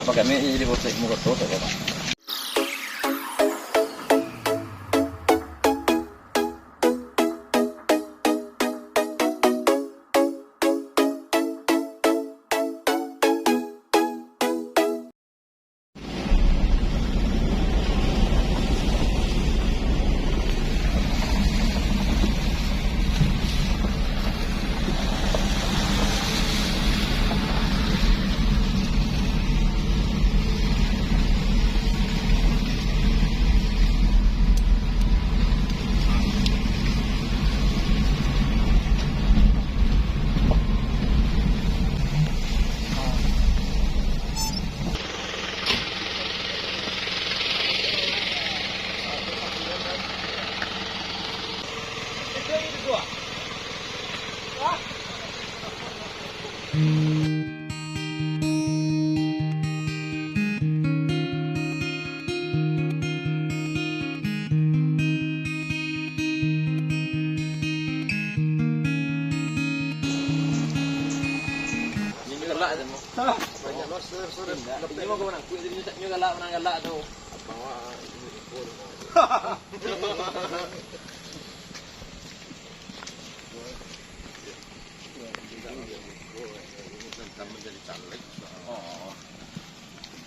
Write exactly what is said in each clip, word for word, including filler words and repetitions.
Apa kami jadi botek muka tu, tak apa. Inyo galak tu, mo. Banyak lo, sir, sir. Indak. Inyo mah kawan aku, jadi inyo galak, manang galak tu. Abang wak, inyo iko tu. Inyo kan manjadi caleg. Oh.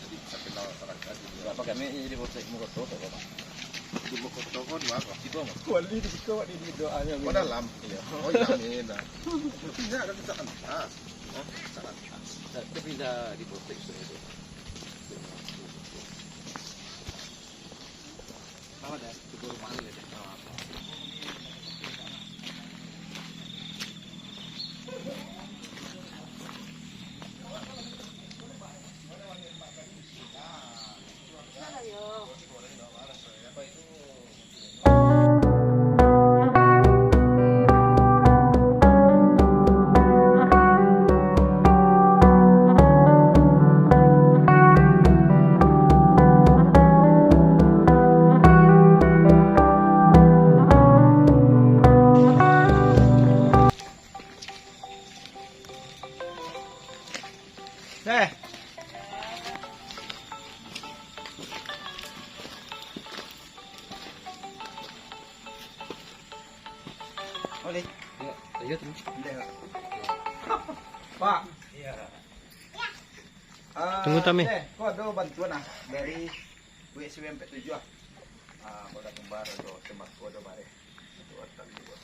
Jadi, bisa kenal masyarakat gitu. Apa kami jadi botek muka tu, tak apa? Di muka tu kau dua apa? Di bawah. Kuali di situ, di, di doanya. Oh, dalam. Iya. Oh, iya, amin. Nah. Tapi tidak ada keterangan khas. Hah? Keterangan khas. Tapi tidak di botek itu. Sama dah, itu baru malu ya. Eh. Boleh. Ya, lanjut. Boleh, Pak. Pak. Iya. Ah, tunggu, Tami. Eh, kau ada bantuan ah dari W S W M P tujuh ah. Ah, kau dah kembar, ada sembako, ada bareh. Itu warteg juga.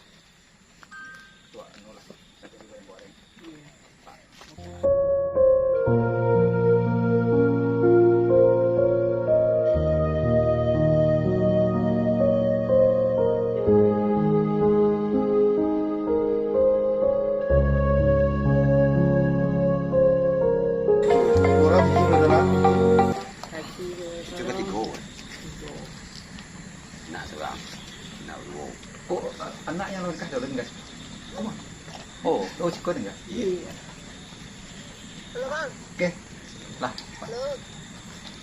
Urang itu adalah Kaki dua. Itu katigo. Tigo. Nak surang. Nak duo. Oh, a-, anak yang langkah dalam, guys. Oh. Oh, siko tinggal. Iya. Halo, Bang. Oke. Lah. Halo.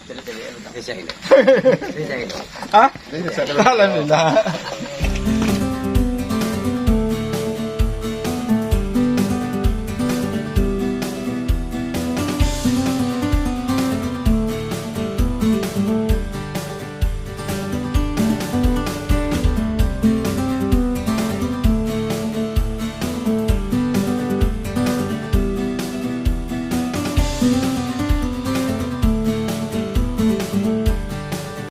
Cari-cari dulu, Bang. Saya cari dulu. Saya cari dulu. Hah? Alhamdulillah.